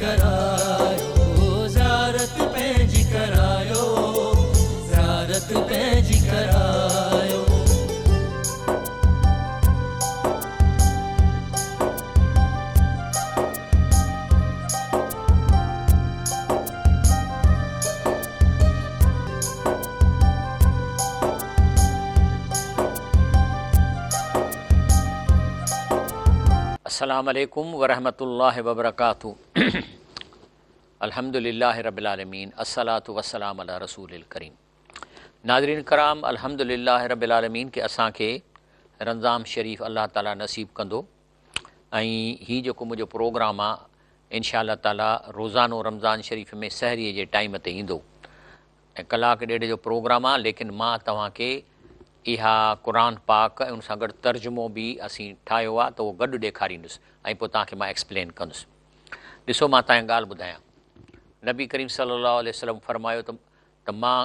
ڪرايو، زيارت پنهنجي ڪرايو، زيارت پنهنجي ڪرايو. السلام عليڪم ورحمة الله وبرڪاته الحمد لله رب العالمين الصلاة والسلام علي رسول الڪريم ناظرين ڪرام الحمد لله رب العالمين ڪي اسان کي رمضان شريف الله تعالي نصيب ڪندو ۽ هي جيڪو منهنجو پروگرام آ انشاء الله تعالي روزانو رمضان شريف ۾ سحري جي ٽائيم تي ايندو ۽ ڪلاڪ ڏيڍ جو پروگرام آ ليڪن مان توهان کي اها قرآن پاڪ ۽ ان سان گڏ ترجمو به اسين ٺاهيو آ ته اهو گڏ ڏيکاريندس ۽ پوء توهان کي مان ايڪسپلين ڪندس ڏسو مان توهان کي ڳالهه ٻڌايان نبي ڪريم صلي الله عليه وسلم فرمايو ته ته مان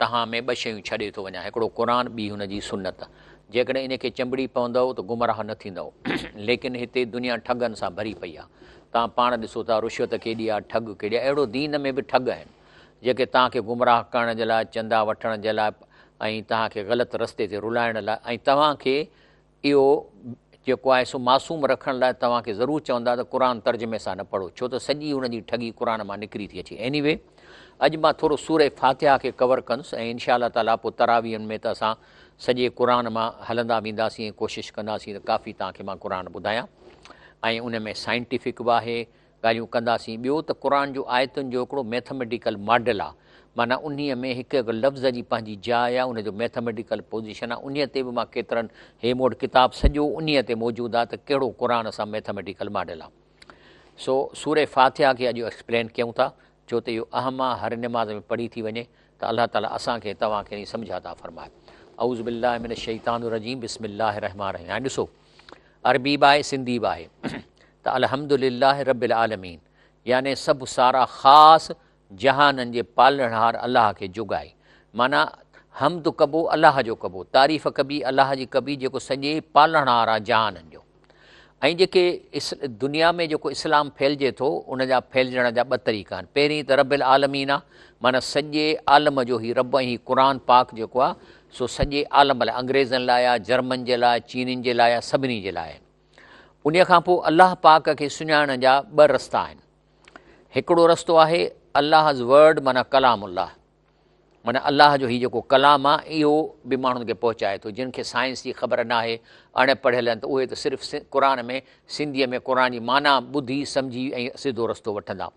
توهان ۾ ٻه شيون ڇڏي ٿو وڃان، هڪڙو قرآن ٻي هن جي سنت. جيڪڏهن ان کي چنبڙي پوندؤ ته گمراهه نه ٿيندؤ. ليڪن هتي دنيا ٺڳن سان ڀري پئي آهي. توهان پاڻ ڏسو ٿا رشوت ڪيڏي آهي، ٺڳ ڪيڏي آهي. اهڙو دين ۾ به ٺڳ آهن، جيڪي توهان کي گمراهه ڪرڻ جي لاء، چندا وٺڻ جي لاء ۽ توهان کي غلط رستي تي رلائڻ لاء ۽ توهان کي اهو جيڪو آهي سو معصوم رکڻ لاء توهان کي ضرور چوندا ته قرآن ترجمي سان نه پڙهو ڇو ته سڄي ان جي ٺڳي قرآن مان نڪري ٿي اچي ايني وي اڄ مان ٿورو سوره فاتحه کي ڪور ڪندس ۽ انشاء الله تعالٰي پوء تراويحن ۾ ته اسان سڄي قرآن مان هلندا وينداسين ۽ ڪوشش ڪنداسين ته ڪافي توهان کي مان قرآن ٻڌايان ۽ ان ۾ سائنٽيفڪ به آهي ڳالهيون ڪنداسين ٻيو ته قرآن جو آيتن جو هڪڙو ميٿميٽيڪل ماڊل آ معنيٰ انهيء ۾ هڪ هڪ لفظ جي پنهنجي جاء آ ان جو ميٿميٽيڪل پوزيشن آ انهيء تي به مان ڪيترن هي مون وٽ ڪتاب سڄو انهيء تي موجود آ ته ڪهڙو قرآن سان ميٿميٽيڪل ماڊل آ سو سورة فاتحه کي اڄ ايڪسپلين ڪيون ٿا ڇو ته اهو اهم آ هر نماز ۾ پڙهي ٿي وڃي ته الله تعالي اسان کي توهان کي سمجهه عطا فرمائي اعوذ بالله من الشيطان الرجيم بسم الله الرحمن الرحيم هاڻي ڏسو عربي به آهي سنڌي به آهي ته الحمد لله رب العالمين يعني سڀ سارا خاص جهانن جي پالڻهار الله کي جڳائي معنيٰ حمد ڪبو الله جو ڪبو تعريف ڪبي الله جي ڪبي جيڪو سڄي پالڻهار آهي جهانن جو ۽ جيڪي دنيا ۾ جيڪو اسلام ڦهلجي ٿو ان جا ڦهلجڻ جا ٻه طريقا آهن پهرين ته رب العالمين آهي معنيٰ سڄي عالم جو هي رب ۽ هي قرآن پاڪ جيڪو آهي سو سڄي عالم لاء انگريزن لاء آ، جرمن جي لاء، چينين جي لاء آ، سڀني جي لاء آهن. انهيء کان پوء الله پاڪ کي سڃاڻڻ جا ٻه رستا آهن. هڪڙو رستو آهي الله's Word معنيٰ ڪلام الله معنيٰ الله جو هي جيڪو ڪلام آ اهو به ماڻهن کي پهچائي ٿو جن کي سائنس جي خبر ناهي اڻ پڙهيل آهن ته اهي ته صرف قرآن ۾ سنڌيء ۾ قرآن جي معنيٰ ٻڌي سمجهي ۽ سڌو رستو وٺندا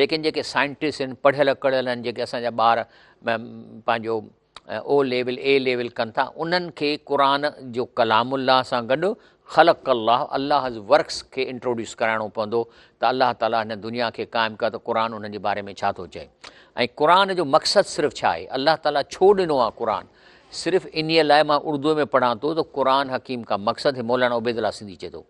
ليڪن جيڪي سائنٽسٽ آهن پڙهيل ڪڙهيل آهن جيڪي اسان جا ٻار پنهنجو او ليول اي ليول ڪن ٿا انهن کي قرآن جو ڪلام الله سان گڏ خلق الله الله's ورڪس کي انٽروڊيوس ڪرائڻو پوندو ته الله تعالي هن دنيا کي قائم ڪيو ته قرآن انهن جي باري ۾ ڇا ٿو چئي ۽ قرآن جو مقصد صرف ڇا آهي الله تعالي ڇو ڏنو آهي قرآن صرف انهي لاء مان اردو ۾ پڙهان ٿو ته قرآن حڪيم کا مقصد هي مولانا عبيد الله سنڌي چئي ٿو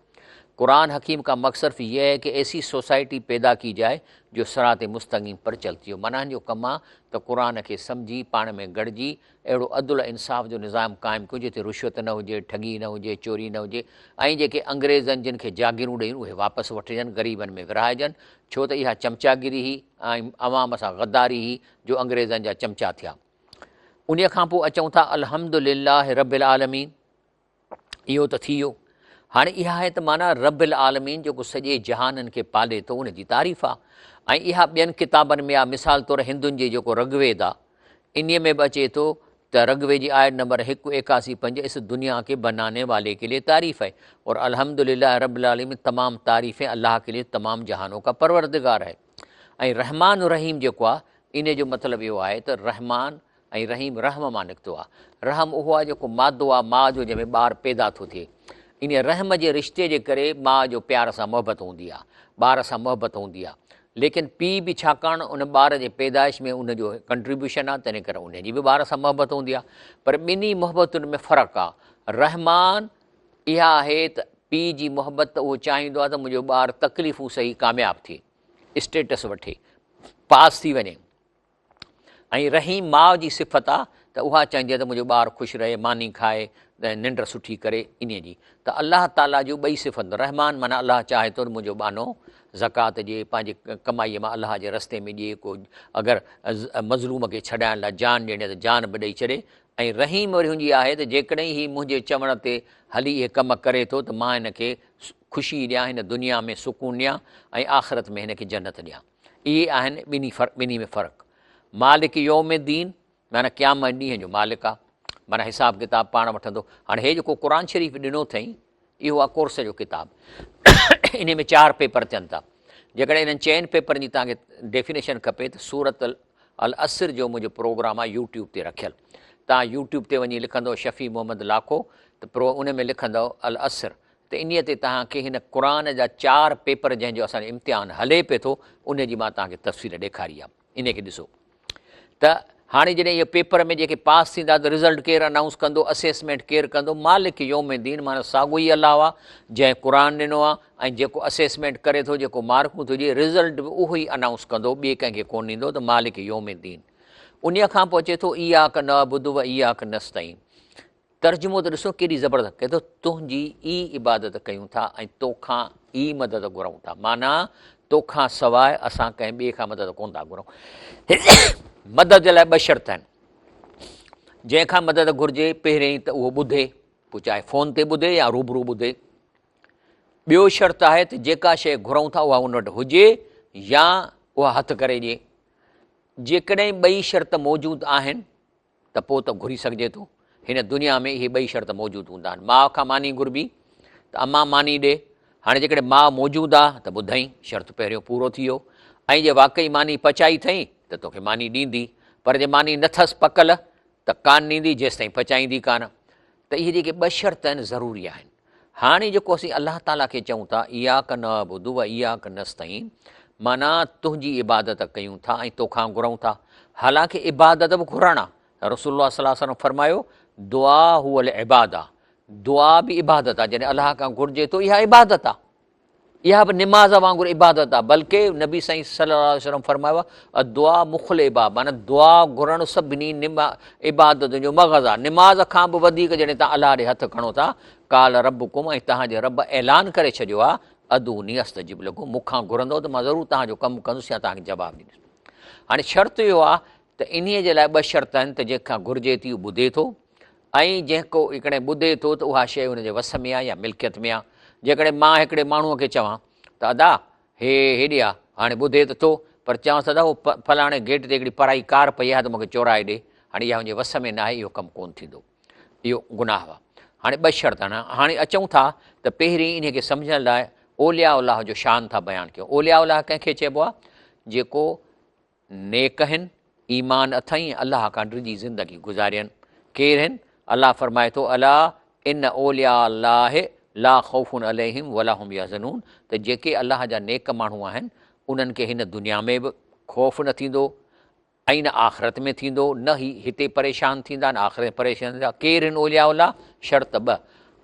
قرآن حڪيم کا مقصد صرف يه هي ڪه ايسي سوسائٽي پيدا ڪي جائي جو صراط مستقيم پر چلتي هو معنيٰ هن جو ڪم آ ته قرآن کي سمجهي پاڻ ۾ گڏجي اهڙو عدل ۽ انصاف جو نظام قائم ڪيون جتي رشوت نه هجي ٺڳي نه هجي چوري نه هجي ۽ جيڪي انگريزن جن کي جاگيرون ڏئي اهي واپس وٺجن غريبن ۾ ورهائجن ڇو ته اها چمچاگيري هئي ۽ عوام سان غداري هئي جو انگريزن جا چمچا ٿيا انهي کان پوء اچون ٿا الحمد لله رب العالمين اهو ته ٿي ويو. هاڻي اها آهي ته معنيٰ رب العالمين جيڪو سڄي جهانن کي پالي ٿو ان جي تعريف آ ۽ اها ٻين ڪتابن ۾ آ مثال طور هندن جي جيڪو رگ ويد آ انهي ۾ به اچي ٿو ته رگ ويد جي آيت نمبر هڪ ايڪاسي پنج اس دنيا ڪي بناني والي ڪي لئي تعريف هي اور الحمد لله رب العالمين تمام تعريفين الله ڪي لئي تمام جهانون ڪا پروردگار هي ۽ رحمان رحيم جيڪو آ انهي جو مطلب اهو آهي ته رحمان ۽ رحيم رحم مان نڪتو آهي. رحم اهو آهي جيڪو مادو آهي ماء جو جنهن ۾ ٻار پيدا ٿو ٿئي. انهيء رحم جي رشتي جي ڪري ماء جو پيار سان محبت هوندي آهي، ٻار سان محبت هوندي آهي. ليڪن پيء به ڇاڪاڻ ان ٻار جي پيدائش ۾ ان جو ڪنٽريبيوشن آهي تنهن ڪري ان جي به ٻار سان محبت هوندي آهي. پر ٻنهي محبتن ۾ فرق آهي. رحمان اها آهي ته پيء جي محبت ته اهو چاهيندو آهي ته منهنجو ٻار تڪليفون سهي ڪامياب ٿئي، اسٽيٽس وٺي، پاس ٿي وڃي. ۽ رحيم ماء جي صفت آ ته اها چاهيندي آ ته منهنجو ٻار خوش رهي، ماني کائي، ننڊ سٺي ڪري، انهيء جي ته الله تعاليٰ جون ٻئي صفتون، رحمان معنيٰ الله چاهي ٿو ته منهنجو ٻانهو زڪوات ڏئي، پنهنجي ڪمائيء مان الله جي رستي ۾ ڏئي، ڪو اگر مظلوم کي ڇڏائڻ لاء جان ڏيڻي آهي ته جان به ڏئي ڇڏي ۽ رحيم وري هن جي آهي ته جيڪڏهن هي منهنجي چوڻ تي هلي اهي ڪم ڪري ٿو ته مان هن کي خوشي ڏيان، هن دنيا ۾ سڪون ڏيان ۽ آخرت ۾ هن کي جنت ڏيان. اهي آهن ٻنهي ۾ فرق. مالڪ يوم الدين معنيٰ قيامت ڏينهن جو مالڪ آ، معنيٰ حساب ڪتاب پاڻ وٺندو. هاڻي هي جيڪو قرآن شريف ڏنو اٿئي اهو آ ڪورس جو ڪتاب. انهي ۾ چار پيپر ٿين ٿا. جيڪڏهن انهن چئن پيپرن جي توهان کي ڊيفينيشن کپي ته سورت العصر جو منهنجو پروگرام آ يوٽيوب تي رکيل. توهان يوٽيوب تي وڃي لکندو شفيع محمد لاکو ته پرو ان ۾ لکندو العصر ته انهي تي توهان کي هن قرآن جا چار پيپر جنهن جو اسان جو امتحان هلي پئي ٿو انهي جي مان توهان کي تفصيل ڏيکاري آ. انهي کي ڏسو ته هاڻي جڏهن اهو پيپر ۾ جيڪي پاس ٿيندا ته رزلٽ ڪير انائونس ڪندو، اسيسمينٽ ڪير ڪندو، مالڪ يوم الدين معنيٰ ساڳيو ئي الله آ جنهن قرآن ڏنو آ ۽ جيڪو اسيسمينٽ ڪري ٿو جيڪو مارڪون ٿو ڏئي رزلٽ به اهو ئي انائونس ڪندو ٻئي ڪنهن کي ڪونه ڏيندو ته مالڪ يوم الدين. انهي کان پوء اچي ٿو اياڪ نعبد و اياڪ نستعين. ترجمو ته ڏسو ڪيڏي زبردست ڪهي ٿو تنهنجي ئي عبادت ڪيون ٿا ۽ توکان ئي مدد گهرون ٿا معنيٰ توکان سواء اسان ڪنهن ٻئي کان مدد ڪونه ٿا گهرون. مدد جي لاء ٻه شرط آهن جنهن کان مدد گهرجي پهرين ته اهو ٻڌي پوء چاهي فون تي ٻڌي يا روبرو ٻڌي. ٻيو شرط آهي ته جيڪا شيء گهرون ٿا اها ان وٽ هجي يا اها هٿ ڪري ڏئي. جيڪڏهن ٻئي شرط موجود آهن ته پوء ته گهري سگهجي ٿو. هن دنيا ۾ اهي ٻئي شرط موجود هوندا آهن. ماء کان ماني گهربي ته امان ماني ڏي. هاڻي جيڪڏهن ماء موجود آ ته ٻڌئين، شرط پهريون پورو ٿي ويو ۽ جي واقعي ماني پچائي اٿئين ته توکي ماني ڏيندي، پر جي ماني نه ٿس پڪل ته ڪانه ڏيندي جيستائين پچائيندي ڪانه. ته اهي جيڪي ٻه شرط آهن ضروري آهن. هاڻي جيڪو اسين الله تعاليٰ کي چئون ٿا اياڪ نعبد و اياڪ نستعين معنيٰ تنهنجي عبادت ڪيون ٿا ۽ توکان گهرون ٿا. حالانڪه عبادت به گهرڻ آ. رسول الله صلي الله عليه وسلم فرمايو دعا هو العباده دعا به عبادت آ، جڏهن الله کان گهرجي ٿو اها عبادت آ. اها به نماز وانگر عبادت آ، بلڪه نبي سائين صلي الله عليه وسلم فرمايو آ، الدعاء مخ العبادة معنيٰ دعا گهرڻ سڀني عبادتن جو مغز آ، نماز کان به وڌيڪ جڏهن توهان الله ڏي هٿ کڻو ٿا، قال ربڪم ۽ توهان جي رب اعلان ڪري ڇڏيو آ، ادعوني استجب لڪم مون کان گهرندؤ ته مان ضرور توهان جو ڪم ڪندس يا توهان کي جواب ڏيندس. هاڻي شرط اهو آ ته انهيء جي لاء ٻه شرط آهن ته جنهن کان گهرجي ٿي اهو ٻڌي ٿو ۽ جنهن ڪو جيڪڏهن ٻڌي ٿو ته اها شيء هن جي وس ۾ آهي يا ملڪيت ۾ آهي. جيڪڏهن مان هڪڙي ماڻهوء کي چوان ته ادا هي هيڏي آ، هاڻي ٻڌي ته ٿو پر چوانس ادا هو فلاڻي گيٽ تي هڪڙي پرائي ڪار پئي آهي ته مون کي چورائي ڏي، هاڻي اها هن جي وس ۾ ناهي اهو ڪم ڪونه ٿيندو. اهو گناهه آهي. هاڻي ٻه شرط آهن. هاڻي اچون ٿا ته پهرين انهيء کي سمجهڻ لاء اولياء الله جو شان ٿا بيان ڪيون. اولياء الله ڪنهن کي چئبو آهي؟ جيڪو نيڪ هن، ايمان اٿئين ۽ الله کان ڊڄي زندگي گذارين. ڪير هن؟ الله فرمائي ٿو، الا ان اولياء الله لا خوف عليهم ولا هم يحزنون ته جيڪي الله جا نيڪ ماڻهو آهن انهن کي هن دنيا ۾ به خوف نه ٿيندو ۽ نه آخرت ۾ ٿيندو، نه هي هتي پريشان ٿيندا نه آخرت ۾ پريشان ٿيندا. ڪير هن اولياء الله؟ شرط ٻه،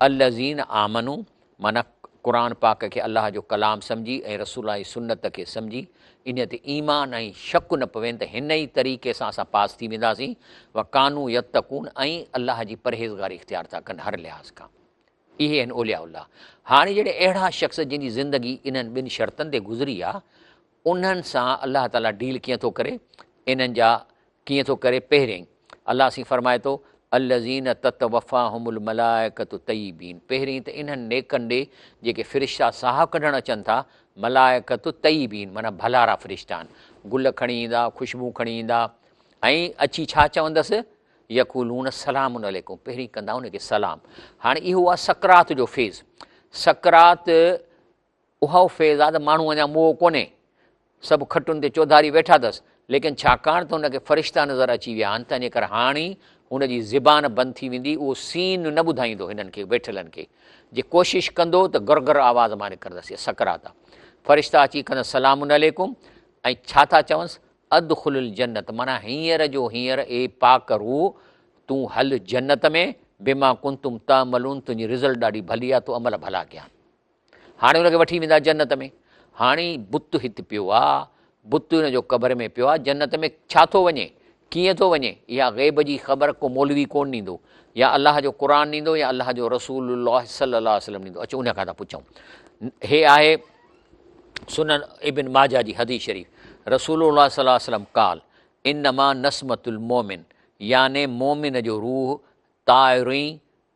الذين آمنوا معنيٰ قرآن پاڪ کي الله جو ڪلام سمجهي ۽ رسول الله جي سنت کي سمجهي انهيء تي ايمان ۽ شڪ نه پوين ته هن ئي طريقي سان اسان پاس ٿي وينداسين، وڪانوا يتقون ۽ الله جي پرهيزگاري اختيار ٿا ڪن هر لحاظ کان. اهي آهن اولياء الله. هاڻي جڏهن اهڙا شخص جن جي زندگي انهن ٻن شرطن تي گذري آ انهن سان الله تعاليٰ ڊيل ڪيئن ٿو ڪري، انهن جا ڪيئن ٿو ڪري، پهريائين الله سائين فرمائي ٿو، الذين تتوفاهم الملائڪة طيبين پهرين ته انهن نيڪن ڏي جيڪي فرشتا ساهه ڪڍڻ اچن ٿا، ملائڪة طيبين معنيٰ ڀلارا فرشتا آهن، گل کڻي ايندا، خوشبو کڻي ايندا ۽ اچي ڇا چوندس، يقولون سلام عليڪم پهرين ڪندا ان کي سلام. هاڻي اهو آهي سڪرات جو فيز، سڪرات اهو فيض آ ته ماڻهو اڃا موئو ڪونهي، سڀ کٽن تي چوڌاري ويٺا اٿس، ليڪن ڇاڪاڻ ته هن کي فرشتا نظر اچي ويا آهن، تنهنجي ڪري هاڻي هن جي زبان بند ٿي ويندي، اهو سين نه ٻڌائيندو هنن کي ويٺلن کي، جي ڪوشش ڪندو ته گر گر آواز مان نڪرندس، اها سڪرات آ. فرشتا اچي ڪندس سلام عليڪم ۽ ڇا ٿا چونس، ادخل الجنت معنيٰ هينئر جو هينئر اي پاڪ روح تون هل جنت ۾، بما ڪنتم تعملون تنهنجي رزلٽ ڏاڍي ڀلي آ، تو عمل ڀلا ڪيا آهن. هاڻي ان کي وٺي ويندا جنت ۾. هاڻي بت هت پيو آ، بت هن جو قبر ۾ پيو آ، جنت ۾ ڇا ٿو وڃي، ڪيئن ٿو وڃي، اها غيب جي خبر ڪو مولوي ڪونه ڏيندو، يا الله جو قرآن ڏيندو يا الله جو رسول الله صلي الله عليه وسلم ڏيندو. اچو ان کان ٿا پڇون. هي آهي سنن ابن ماجه جي حديث شريف، رسول الله صلي الله عليه وسلم قال، انما نسمة المؤمن يعني مؤمن جو روح طائر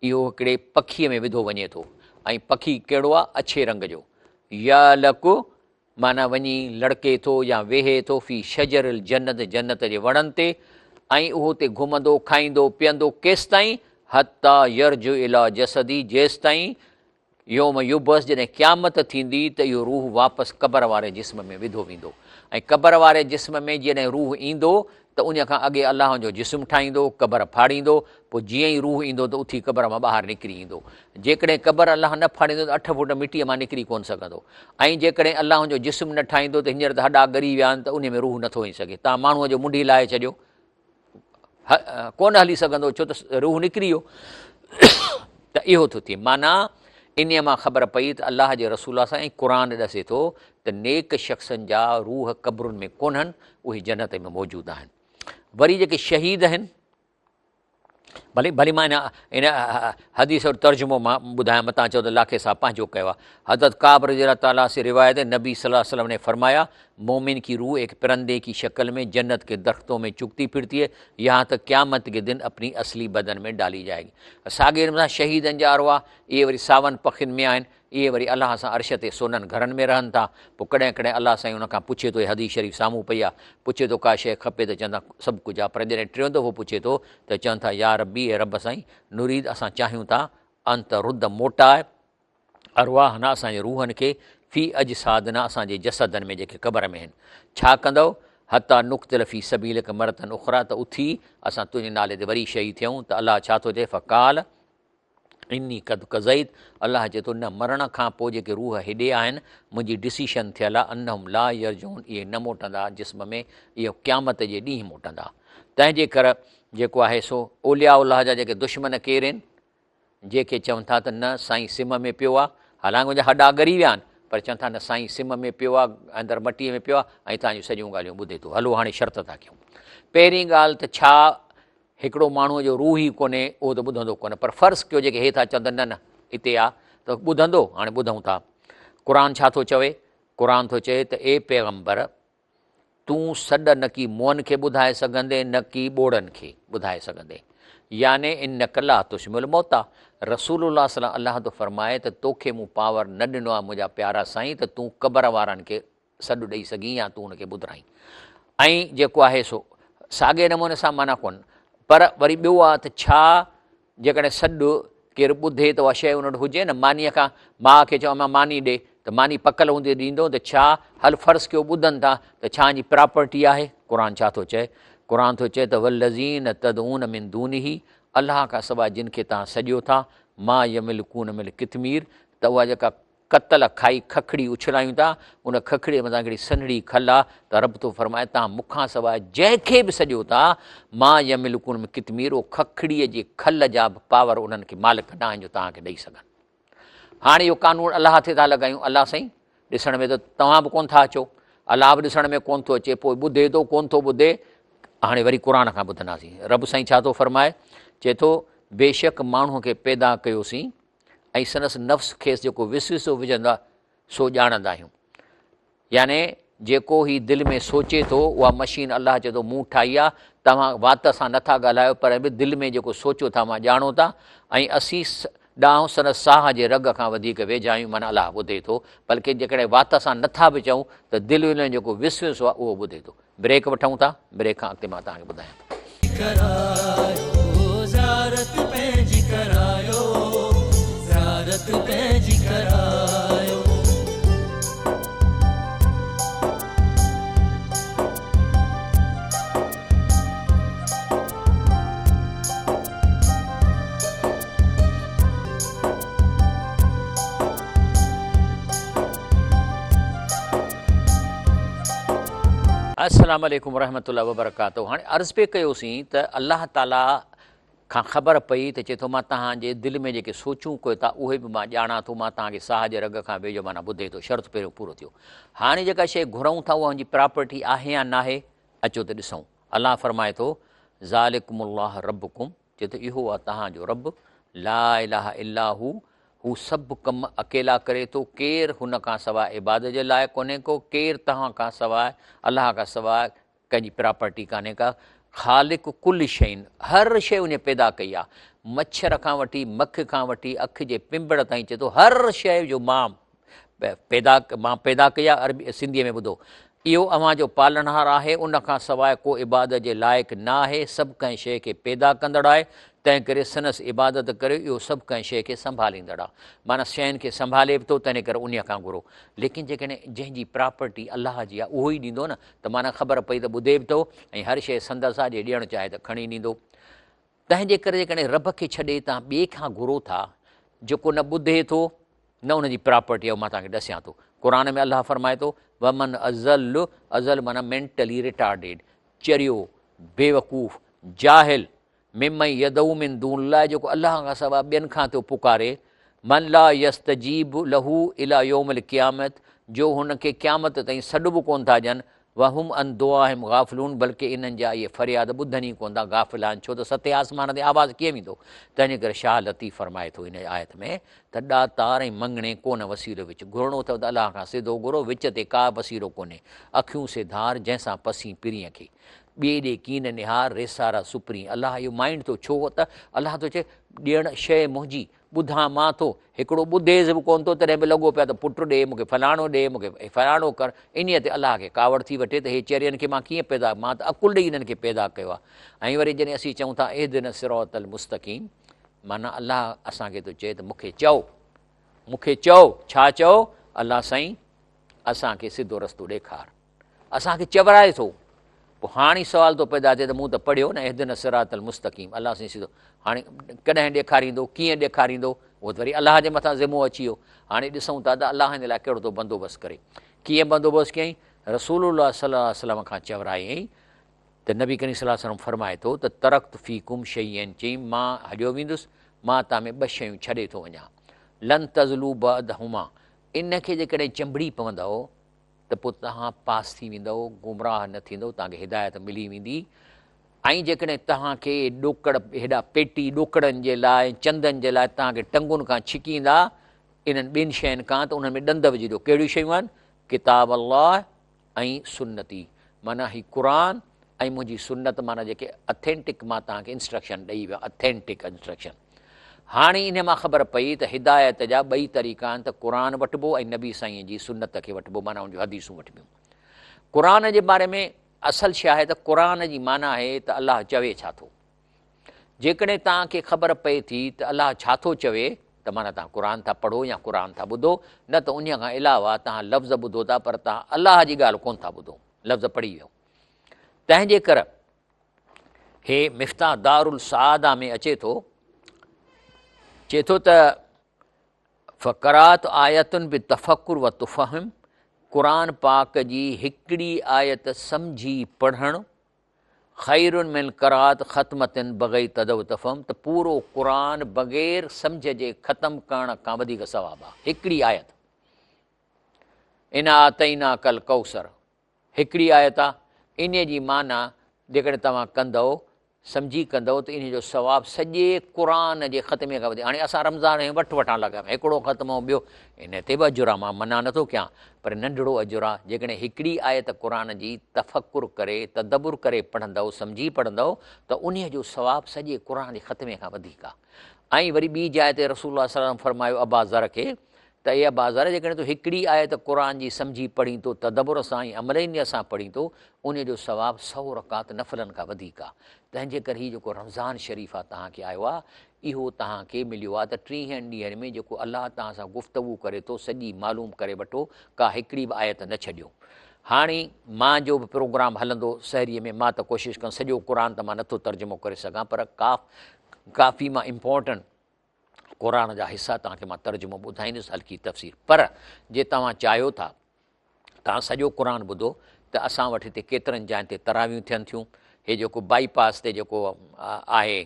اهو هڪڙي پکيء ۾ وڌو وڃي ٿو ۽ پکي ڪهڙو آهي اڇي رنگ جو يعلق معنيٰ وڃي لڙڪي ٿو يا ويهي ٿو في شجر الجنت جنت جي وڻن تي ۽ اهو اتي گهمندو کائيندو پيئندو ڪيستائين حتيٰ يرجع الي جسدي جيستائين يوم يبعث جڏهن قيامت ٿيندي ته اهو روح واپس قبر واري جسم ۾ وڌو ويندو ۽ قبر واري جسم ۾ جڏهن روح ايندو ته ان کان اڳي الله ان جو جسم ٺاهيندو، قبر ڦاڙيندو، پوء جيئن ئي روح ايندو ته اٿي قبر مان ٻاهر نڪري ايندو. جيڪڏهن قبر الله نه ڦاڙيندو ته اٺ فوٽ مٽيء مان نڪري ڪونه سگهندو ۽ جيڪڏهن الله ان جو جسم نه ٺاهيندو ته هينئر ته هڏا ڳري ويا آهن ته انهي ۾ روح نٿو وڃي سگهي. توهان ماڻهوء جو منڍي لاهي ڇڏيو. ڪونه هلي سگهندو ڇو ته روح نڪري ويو ته اهو ٿو ٿئي معنيٰ انهيء مان خبر پئي ته الله جي رسول سان ۽ قرآن ڏسي ٿو ته نيڪ شخصن جا روح قبرن ۾ ڪونهن اهي جنت ۾ موجود آهن وري جيڪي شهيد آهن ڀلي ڀلي مان ان حديث جو ترجمو مان ٻڌايان متان چئو ته لاکي صاحب پنهنجو ڪيو آهي حضرت ڪعب رضي الله تعالٰي سے روايت ہے نبي صلي الله عليه وسلم نے فرمايا مومن کی روح ایک پرندے کی شکل میں جنت کے درختوں میں چگتی پھرتی ہے یہاں تک قیامت کے دن اپني اصلي بدن میں ڊالي جائے گي ساڳي نموني سان شهيدن جا ارواح اهي وري ساون پکين ۾ آهن اهي وري الله سان عرش تي سونن گهرن ۾ رهن ٿا پوء ڪڏهن ڪڏهن الله سائين ان کان پڇي ٿو هي حديث شريف سامهون پئي آهي پڇي ٿو ڪا شيء کپي ته چون ٿا سڀ ڪجهه آهي پر جڏهن ٽيون دفعو پڇي ٿو ته چون ٿا يا ربي اي رب سائين نريد اسان چاهيون ٿا ان ترد موٽاء ارواحنا اسان جي روحن کي في اجسادنا اسان جي جسدن ۾ جيڪي قبر ۾ آهن ڇا ڪندؤ حتيٰ نقتل في سبيلک مرة اخريٰ ته اٿي اسان تنهنجي نالي تي وري شهيد ٿيون ته الله ڇا ٿو چئي فقال اني قد قضيت الله چئي ٿو نه مرڻ کان پوء جيڪي روح هيڏي آهن منهنجي ڊسيشن ٿيل آهي انهم لا يرجعون اهي نه موٽندا جسم ۾ اهي قيامت جي ڏينهن موٽندا تنهن جي ڪر جيڪو آهي سو اولياء الله جا جيڪي دشمن ڪير آهن جيڪي چون ٿا ته نه سائين سم ۾ پيو آ، حالانڪ ان جا هڏا ڳري ويا آهن، پر چون ٿا نه سائين سم ۾ پيو آ، اندر مٽيء ۾ پيو آ ۽ توهان جون سڄيون ڳالهيون ٻڌي ٿو. هلو هاڻي شرط ٿا ڪيون. پهرين ڳالهه ته ڇا هڪڙو ماڻهوء جو روح ئي ڪونهي، اهو ته ٻڌندو ڪونه، پر فرض ڪيو جيڪي هي ٿا چون ته نه نه اتي آ ته ٻڌندو، هاڻي ٻڌون ٿا. قرآن ڇا ٿو چوي؟ قرآن ٿو چئي ته اي پيغمبر! تون سڏ نه ڪي مئن کي ٻڌائي سگهندين نه ڪي ٻوڙن کي ٻڌائي سگهندين يعني انک لا تسمع الموتيٰ رسول الله صلي الله ٿو فرمائي ته توکي مون پاور نه ڏنو آهي منهنجا پيارا سائين ته تون قبر وارن کي سڏ ڏئي سگهين يا تون ان کي ٻڌرائين ۽ جيڪو آهي سو ساڳئي نموني سان معنيٰ ڪونه پر وري ٻيو آهي ته ڇا جيڪڏهن سڏ ڪير ٻڌي ته اها شيء ان وٽ هجي نه، مانيء کان ماء کي چئو امان ماني ڏي ته ماني پڪل هوندي ڏيندو ته ڇا هل فرض ڪيو ٻڌن ٿا ته ڇا ان جي پراپرٽي آهي؟ قرآن ڇا ٿو چئي؟ قرآن ٿو چئي ته والذين تدعون من دونه الله کان سواء جن کي توهان سڏيو ٿا ما يملڪون من قطمير ته اها جيڪا ڪتل کائي ککڙي اڇلايون ٿا، ان ککڙيء مٿان هڪڙي سنهڙي کل آ ته رب ٿو فرمائي، توهان مون کان سواء جنهن کي به سڏيو ٿا، ما يملڪون من قطمير، اهو ککڙيء جي کل جا به پاور انهن کي مالڪ نه آهن جو توهان کي ڏئي سگهن. هاڻي اهو قانون الله تي ٿا لڳايون، الله سائين ڏسڻ ۾ ته توهان به ڪونه ٿا اچو، الله به ڏسڻ ۾ ڪونه ٿو اچي، پوء ٻڌي ٿو ڪونه ٿو ٻڌي، هاڻي وري قرآن کان ٻڌنداسين. رب سائين ڇا ٿو فرمائي؟ چئي ٿو، بيشڪ ماڻهوء کي پيدا ڪيوسين، ۽ سندس نفس کيس جيڪو وسوسو وجهندو آهي سو ڄاڻندا آهيون. يعني جيڪو هي دل ۾ سوچي ٿو اها مشين الله چئي ٿو مون ٺاهي آهي، توهان وات سان نٿا ڳالهايو پر به دل ۾ جيڪو سوچو ٿا مان ڄاڻو ٿا ۽ اسين ڏانهن سندس ساهه جي رڳ کان وڌيڪ ويجها آهيون معنيٰ الله ٻڌي ٿو بلڪه جيڪڏهن وات سان نٿا به چئون ته دل ۾ جيڪو وسوسو آهي اهو ٻڌي ٿو. بريڪ وٺون ٿا بريڪ کان اڳتي مان توهان کي ٻڌايان ٿو. ڪرايو زيارت پنهنجي ڪرايو زيارت پنهنجي ڪرايو. السلام عليڪم ورحمة الله وبرڪاته هاڻي عرض پئي ڪيوسين ته الله تعالي کان خبر پئي ته چئي ٿو مان توهان جي دل ۾ جيڪي سوچون ڪيو ٿا اهي به مان ڄاڻان ٿو مان توهان کي ساهه جي رڳ کان ويجهو معنيٰ ٻڌي ٿو شرط پهريون پورو ٿيو هاڻي جيڪا شيء گهرون ٿا اها ان جي پراپرٽي آهي يا ناهي اچو ته ڏسون الله فرمائي ٿو ذالڪم الله ربڪم چئي ٿو اهو آهي توهان جو رب لا اله الا هو هو سڀ ڪم اڪيلا ڪري ٿو، ڪير هن کان سواء عبادت جي لائق ڪونهي ڪو، ڪير توهان کان سواء، الله کان سواء ڪنهن جي پراپرٽي ڪانهي ڪا، خالق ڪل شيء، هر شيء انهي پيدا ڪئي آ، مڇر کان وٺي مک کان وٺي اک جي پنبڙ تائين چئي ٿو هر شيء جو مان پيدا مان پيدا ڪئي آ، عربي سنڌيء ۾ ٻڌو، اهو اوهان جو پالڻهار آهي، ان کان سواء ڪو عبادت جي لائق نه آهي، سڀ ڪنهن شيء کي پيدا ڪندڙ آهي، تنهن ڪري سندس عبادت ڪريو، اهو سڀ ڪنهن شيء کي سنڀاليندڙ آهي. معنيٰ شين کي سنڀالي به ٿو، تنهن ڪري انهيء کان گهرو. ليڪن جيڪڏهن جنهن جي پراپرٽي الله جي آهي، اهو ئي ڏيندو نه، ته معنيٰ خبر پئي ته ٻڌي به ٿو ۽ هر شيء سندس آهي، جي ڏيڻ چاهي ته کڻي ڏيندو. تنهن جي ڪري جيڪڏهن رب کي ڇڏي توهان ٻئي کان گهرو ٿا، جيڪو نه ٻڌي ٿو، نه ان جي پراپرٽي آهي، مان توهان کي ڏسيان ٿو. قرآن ۾ الله فرمائي ٿو، ومن اضل، اضل معنيٰ مينٽلي ريٽارڊيڊ، چريو، بيوقوف، جاهل، ممن يدعو من دون الله، جيڪو الله کان سواء ٻين کان ٿو پڪاري، من لا يستجيب له الي يوم القيامت، جو هن کي قيامت تائين سڏ به ڪونه ٿا ڏين، وهم عن دعائهم غافلون بلڪه انهن جا اهي فرياد ٻڌن ئي ڪونه ٿا، غافل آهن، ڇو ته ستين آسمان تي آواز ڪيئن ويندو؟ تنهنجي ڪري شاهه لطيف فرمائي ٿو ان آيت ۾ ته ڏاتار ۽ مڱڻي ڪونه وسيلو وچ، گهرڻو اٿو ته الله کان سڌو گهرو، وچ تي ڪا وسيلو ڪونهي، اکيون سي ڌار، جنهن سان پسين پرينء کي، ٻئي ڏي ڪين نهار، ريسارا سپرين. الله اهو مائنڊ ٿو ڇو ته الله ٿو چئي ڏيڻ شيء منهنجي، ٻڌان مان ٿو، هڪڙو ٻڌيس به ڪونه ٿو تڏهن به لڳو پيو آهي ته پٽ ڏي، مون کي فلاڻو ڏي، مون کي فلاڻو ڪر، انهيء تي الله کي ڪاوڙ ٿي وٺي ته هي چرين کي مان ڪيئن پيدا، مان ته عقل ڏئي هنن کي پيدا ڪيو آهي. ۽ وري جڏهن اسين چئون ٿا اهدنا الصراط المستقيم معنيٰ الله اسان کي ٿو چئي ته مون کي چئو، مون کي چئو، ڇا چئو؟ الله سائين اسان کي سڌو رستو ڏيکار. اسان کي چورائي ٿو. پوء هاڻي سوال ٿو پيدا ٿئي ته مون ته پڙهيو نه اهدنا الصراط المستقيم الله سائين سڌو هاڻي ڪڏهن ڏيکاريندو ڪيئن ڏيکاريندو اهو ته وري الله جي مٿان ذمو اچي ويو هاڻي ڏسون ٿا ته الله هن لاء ڪهڙو ٿو بندوبست ڪري ڪيئن بندوبست ڪيائين رسول الله صلي الله عليه وسلم کان چورايائين ته نبي ڪريم صلي الله عليه وسلم فرمائي ٿو ته ترڪت فيڪم شيئين چيائين مان هليو ويندس مان توهان ۾ ٻه شيون ڇڏي ٿو وڃان لن تزلو بعدهما ان کي جيڪڏهن چنبڙي پوندؤ ته پوء توهان پاس ٿي ويندؤ، گمراهه نه ٿيندؤ، توهان کي هدايت ملي ويندي ۽ جيڪڏهن توهان کي ڏوڪڙ، هيڏا پيٽي ڏوڪڙن جي لاء ۽ چندن جي لاء توهان کي ٽنگن کان ڇڪيندا انهن ٻن شين کان ته انهن ۾ ڏند وجهي ڏيو. ڪهڙيون شيون آهن؟ ڪتاب الله ۽ سنتي، معنيٰ هي قرآن ۽ منهنجي سنت معنيٰ جيڪي اٿينٽڪ مان توهان کي انسٽرڪشن ڏئي ويو آهيان، اٿينٽڪ انسٽرڪشن. هاڻي انهيء مان خبر پئي ته هدايت جا ٻئي طريقا آهن ته قرآن وٺبو ۽ نبي سائينء جي سنت کي وٺبو معنيٰ ان جون حديثون وٺبيون. قرآن جي باري ۾ اصل شيء آهي ته قرآن جي معنيٰ آهي ته الله چوي ڇا ٿو. جيڪڏهن توهان کي خبر پئي ٿي ته الله ڇا ٿو چوي ته معنيٰ توهان قرآن ٿا پڙهو يا قرآن ٿا ٻڌو نه ته انهيء کان علاوه توهان لفظ ٻڌو ٿا پر توهان الله جي ڳالهه ڪونه ٿا ٻڌو لفظ پڙهي ويو. تنهن جي ڪر هي مفتاح دارالسعاده ۾ اچي ٿو، چئي ٿو ته فقرات آيتن بتفڪر و تفهم قرآن پاڪ جي هڪڙي آيت سمجهي پڙهڻ خير من قرات ختمتن بغير تدو تفهم ته پورو قرآن بغير سمجهه جي ختم ڪرڻ کان وڌيڪ ثواب آهي هڪڙي آيت انا اعطيناک الڪوثر هڪڙي آيت آ، انهيء جي معنيٰ جيڪڏهن توهان ڪندؤ، سمجهي ڪندؤ ته انهيء جو ثواب سڄي قرآن جي ختمي کان وڌيڪ. هاڻي اسان رمضان ۾ وٺ وٺان لڳا پيا، هڪڙو ختمو ٻيو، ان تي به اجر آ، مان منع نٿو ڪيان، پر ننڍڙو اجر آ، جيڪڏهن هڪڙي آيت قرآن جي تفڪر ڪري، تدبر ڪري پڙهندؤ، سمجهي پڙهندؤ ته انهيء جو ثواب سڄي قرآن جي ختمي کان وڌيڪ آ. ۽ وري ٻي جاء تي رسول الله صلي الله عليه وسلم فرمايو ابا ذر کي ته اي اباذر! جيڪڏهن تون هڪڙي آيت قرآن جي سمجهي پڙهين ٿو، تدبر سان ۽ عمل انهيء سان پڙهين ٿو، انهيء جو ثواب سئو رڪعت نفلن کان وڌيڪ آهي. تنهن جي ڪري هي جيڪو رمضان شريف آهي توهان کي آيو آهي، اهو توهان کي مليو آهي ته ٽيهن ڏينهن ۾ جيڪو الله توهان سان گفتگو ڪري ٿو، سڄي معلوم ڪري وٺو، ڪا هڪڙي به آيت نه ڇڏيو. هاڻي مان جو به پروگرام هلندو سحريء ۾ مان ته ڪوشش ڪندس، سڄو قرآن ته مان نٿو ترجمو ڪري سگهان پر ڪافي مان امپورٽنٽ قرآن جا حصا توهان کي مان ترجمو ٻڌائيندس هلڪي تفسير پر جي توهان چاهيو ٿا توهان سڄو قرآن ٻڌو ته اسان وٽ هتي ڪيترن جاين تي تراويون ٿين ٿيون هي جيڪو بائي پاس تي جيڪو آهي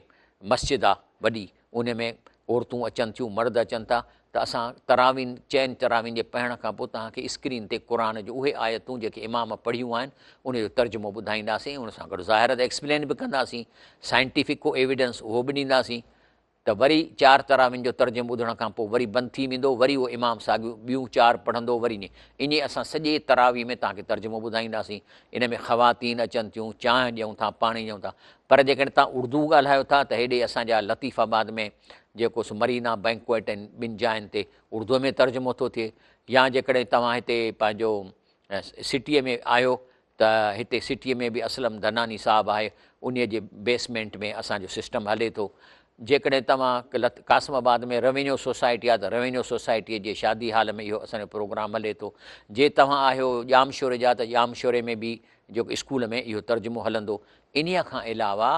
مسجد آ وڏي ان ۾ عورتون اچن ٿيون مرد اچن ٿا ته اسان تراوين چئن تراوين جي پڙهڻ کان پوء توهان کي اسڪرين تي قرآن جون اهي آيتون جيڪي امام پڙهيون آهن ان جو ترجمو ٻڌائينداسين ان سان گڏ ظاهر ته ايڪسپلين به ڪنداسين سائنٽيفڪ ڪو ايويڊنس اهو به ڏينداسين. ته وري چار تراوين جو ترجمو ٻڌڻ کان پوء وري بند ٿي ويندو، وري اهو امام ساڳيون ٻيون چار پڙهندو وري ائين ائين اسان سڄي تراويح ۾ توهان کي ترجمو ٻڌائينداسين. ان ۾ خواتين اچن ٿيون، چانهه ڏيون ٿا، پاڻي ڏيون ٿا. پر جيڪڏهن توهان اردو ڳالهايو ٿا ته هيڏي اسان جا لطيف آباد ۾ جيڪو سو مرينا بئنڪوئٽ ۽ ٻن جاين تي اردوء ۾ ترجمو ٿو ٿئي يا جيڪڏهن توهان هتي پنهنجو سٽيء ۾ آهيو ته هتي سٽيء ۾ به اسلم ڌناني صاحب آهي انهيء جي بيسمينٽ ۾ اسان جو سسٽم هلي ٿو. جيڪڏهن توهان قاسم آباد ۾ روينيو سوسائٽي آهي ته روينيو سوسائٽيء جي شادي هال ۾ اهو اسان جو پروگرام هلي ٿو. جي توهان آهيو ڄامشوري جا ته ڄامشوري ۾ به جيڪو اسڪول ۾ اهو ترجمو هلندو. انهيء کان علاوه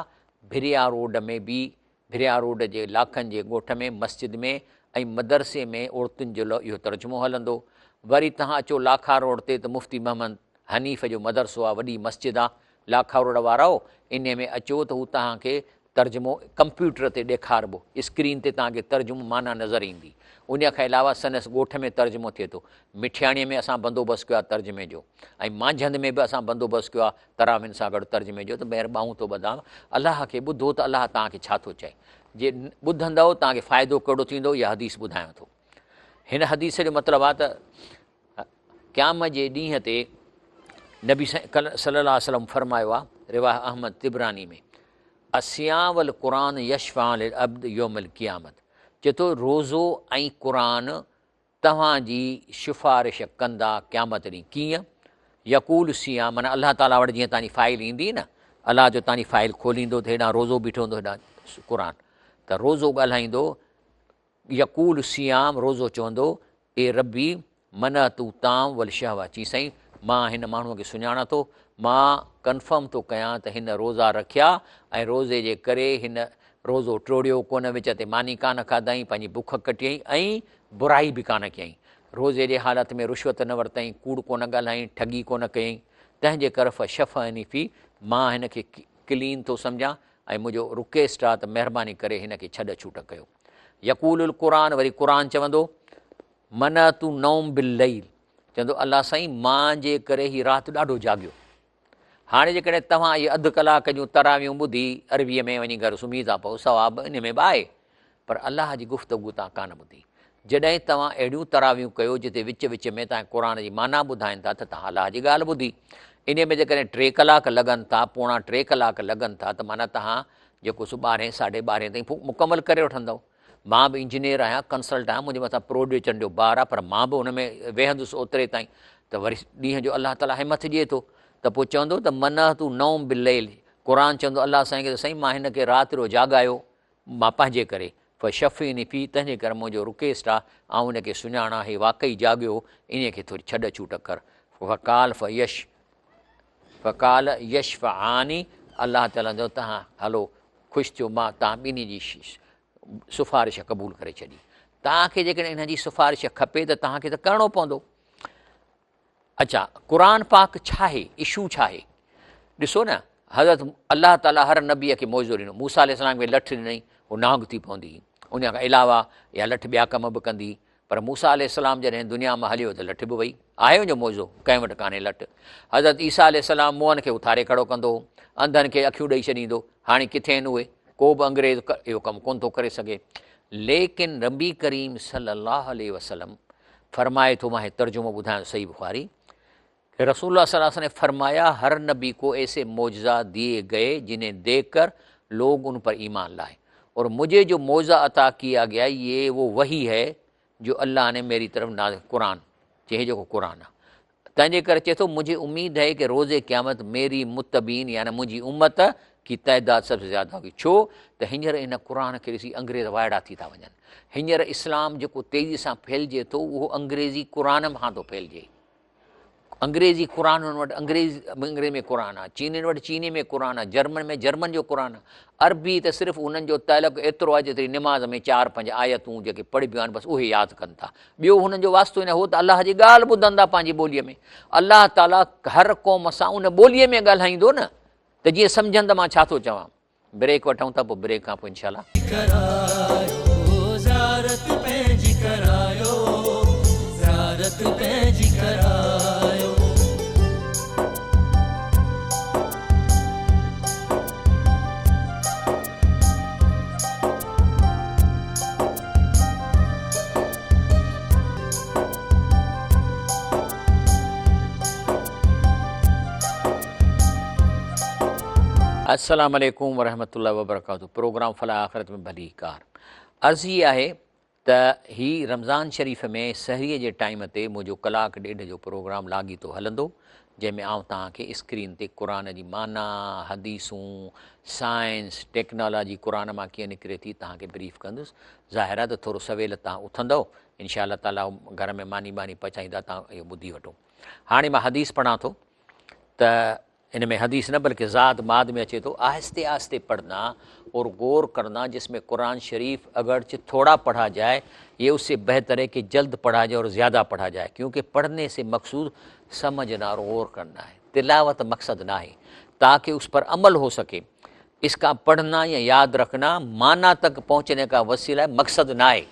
ڀريا روڊ ۾ به ڀريا روڊ جي لاکن جي ڳوٺ ۾ مسجد ۾ ۽ مدرسي ۾ عورتن جي لاء اهو ترجمو هلندو. وري توهان اچو لاکا روڊ تي ته مفتي محمد حنيف جو مدرسو آ وڏي مسجد آ لاکا روڊ وارؤ انهي ۾ اچو ته هو توهان کي ترجمو ڪمپيوٽر تي ڏيکاربو اسڪرين تي توهان کي ترجمو معنيٰ نظر ايندي. انهي کان علاوه سندس ڳوٺ ۾ ترجمو ٿئي ٿو. مٺياڻي ۾ اسان بندوبست ڪيو آ ترجمي جو ۽ مانجهند ۾ به اسان بندوبست ڪيو آ تراوين سان گڏ ترجمي جو ته مهر ٻانهون ٿو ٻڌان الله کي ٻڌو ته الله توهان کي ڇا ٿو چئي جي ٻڌندؤ توهان کي فائدو ڪهڙو ٿيندو اها حديث ٻڌايان ٿو هن حديث جو مطلب آهي ته قيامت جي ڏينهن تي نبي صلي الله عليه وسلم فرمايو آهي رواه احمد طبراني ۾ الصيام والقرآن يشفعان للعبد يوم القيامت چئي ٿو روزو ۽ قرآن توهان جي سفارش ڪندا قيامت ڏينهن، ڪيئن؟ يقول الصيام معنيٰ الله تعاليٰ وٽ جيئن توهان جي فائل ايندي نه، الله جو توهان جي فائل کوليندو ته هيڏانهن روزو بيٺو هوندو هيڏانهن قرآن ته روزو ڳالهائيندو، يقول الصيام روزو چوندو اي ربي منعت الطعام والشهوة چي سائين مان هن ماڻهوء کي سڃاڻان ٿو، مان ڪنفرم ٿو ڪيان ته هن روزا رکيا ۽ روزي جي ڪري هن روزو ٽوڙيو ڪونه، وچ تي ماني ڪانه کاڌائين، پنهنجي بک ڪٽيائين ۽ برائي به ڪانه ڪيائين. روزي جي حالت ۾ رشوت نه ورتائين، ڪوڙ ڪونه ڳالهائين، ٺڳي ڪونه ڪيائين، تنهن جي ڪري فشفعني في، مان هن کي ڪلين ٿو سمجهان ۽ منهنجو رڪيسٽ آ ته مهرباني ڪري هن کي ڇڏ ڇوٽ ڪيو. يقول القرآن وري قرآن چوندو، منعت النوم بالليل چوندو الله سائين مان جي ڪري هي رات ڏاڍو جاڳيو. هاڻي جيڪڏهن توهان اهي اڌ ڪلاڪ جون تراويحون ٻڌي عربيء ۾ وڃي گهر سمهي ٿا پئو، ثواب ان ۾ به آهي، پر الله جي گفتگو توهان ڪانه ٻڌي. جڏهن توهان اهڙيون تراويحون ڪيو جتي وچ وچ ۾ توهان کي قرآن جي معنيٰ ٻڌائين ٿا ته توهان الله جي ڳالهه ٻڌي. انهيء ۾ جيڪڏهن ٽي ڪلاڪ لڳن ٿا، پوڻا ٽي ڪلاڪ لڳن ٿا ته معنيٰ توهان جيڪو سو ٻارهين ساڍي ٻارهين تائين مڪمل ڪري وٺندؤ. مان به انجنيئر آهيان، ڪنسلٽ آهيان، منهنجي مٿان پروڊيوچن جو بار آهي پر مان به ان ۾ ويهندس اوتري تائين ته وري ڏينهن جو الله تعاليٰ همٿ ڏئي ٿو ته پوء چوندو ته منعت النوم بالليل قرآن چوندو الله سائين کي ته سائين مان هن کي رات جو جاڳايو مان پنهنجي ڪري فشفعني في تنهنجي ڪري منهنجو رڪيسٽ آهي آئون هن کي سڃاڻان هي واقعي جاڳيو هو انهي کي ٿوري ڇڏ ڇوٽ ڪر فقال فيش فقال يشفعاني الله تعاليٰ چوندو تهان هلو خوش ٿيو مان توهان ٻنهي جي سفارش قبول ڪري ڇڏي. توهان کي جيڪڏهن انهن جي سفارش کپي ته توهان کي ته ڪرڻو پوندو. اچا قرآن پاڪ ڇا آهي؟ اشو ڇا آهي؟ ڏسو نه حضرت الله تعاليٰ هر نبيء کي معجزو ڏنو. موسيٰ عليه السلام کي لٺ ڏنائين، هو نانگ ٿي پوندي هئي. ان کان علاوه اها لٺ ٻيا ڪم به ڪندي هئي. پر موسيٰ عليه السلام جڏهن دنيا مان هليو ته لٺ به وئي. آهي ان جو معجزو، ڪنهن وٽ ڪانهي لٺ. حضرت عيسيٰ عليه السلام موئن کي اٿاري کڙو ڪندو هو، انڌن کي اکيون ڏئي ڇڏيندو. هاڻي ڪٿي آهن اهي؟ ڪو به انگريز اهو ڪم ڪونه ٿو ڪري سگهي. ليڪن نبي ڪريم صلي الله عليه وسلم فرمائي ٿو، مان هي ترجمو ٻڌايان ٿو صحيح بخاري، کہ رسول الله صلي الله عليه وسلم نے فرمايا هر نبي کو ايسي معجزه دیے گئے جنہیں دیکھ کر لوگ ان پر ايمان لائے اور مجھے جو معجزه عطا کیا گیا یہ وہ وحي ہے جو الله نے ميري طرف نازل قرآن چي هي جيڪو قرآن آ تنهنجي ڪري چئي ٿو مجھي اميد هي ڪه روز قيامت ميري متبعين يعني منهنجي امت ڪي تعداد سب سي زياده هوگي ڇو ته هينئر ان قرآن کي ڏسي انگريز وائڙا ٿي ٿا وڃن هينئر اسلام جيڪو تيزي سان ڦهلجي ٿو اهو انگريزي قرآن کان ٿو ڦهلجي انگريزي قرآن انهن وٽ انگريز انگريزي ۾ قرآن آهي چينين وٽ چيني ۾ قرآن آهي جرمن ۾ جرمن جو قرآن آهي عربي ته صرف انهن جو تعلق ايترو آهي جيتري نماز ۾ چار پنج آيتون جيڪي پڙهبيون آهن بس اهي ياد ڪن ٿا ٻيو هنن جو واسطو نه هو ته الله جي ڳالهه ٻڌن ٿا پنهنجي ٻوليء ۾ الله تعاليٰ هر قوم سان ان ٻوليء ۾ ڳالهائيندو نه ته جيئن سمجهن ته مان ڇا ٿو چوان بريڪ وٺون ٿا پوء بريڪ کان پوء انشاء الله. ڪرايو زيارت پنهنجي ڪرايو زيارت پنهنجي ڪرايو. السلام عليڪم ورحمة الله وبرڪاته پروگرام فلاح آخرت ۾ ڀليڪار عرض هي آهي ته هي رمضان شريف ۾ سحريء جي ٽائيم تي منهنجو ڪلاڪ ڏيڍ جو پروگرام لاڳيتو هلندو جنهن ۾ آئون توهان کي اسڪرين تي قرآن جي معنيٰ، حديثون، سائنس، ٽيڪنالاجي قرآن مان ڪيئن نڪري ٿي توهان کي بريف ڪندس ظاهر آهي ته ٿورو سويل توهان اٿندؤ انشاء الله تعاليٰ گهر ۾ ماني ٻاني پچائيندا توهان اهو ٻڌي وٺو هاڻي مان حديث پڙهان ٿو ته ان ۾ حديث نه بلڪه زاد معاد ۾ اچي ٿو آهستي آهستي پڙهنا اور غور کرنا جس ۾ قرآن شريف اگرچه ٿوڙا پڙها جائي یہ اس سے بهتر ہے کہ جلد پڙها جائے اور زياده پڙها جائي کيونڪه پڙهني سي مقصود سمجهنا اور غور کرنا ہے تلاوت مقصد ناهي تاڪه اس پر عمل هو سڪي اس کا پڙهنا يا ياد رکنا معنيٰ تڪ پهچني کا وسيله ہے مقصد ناهي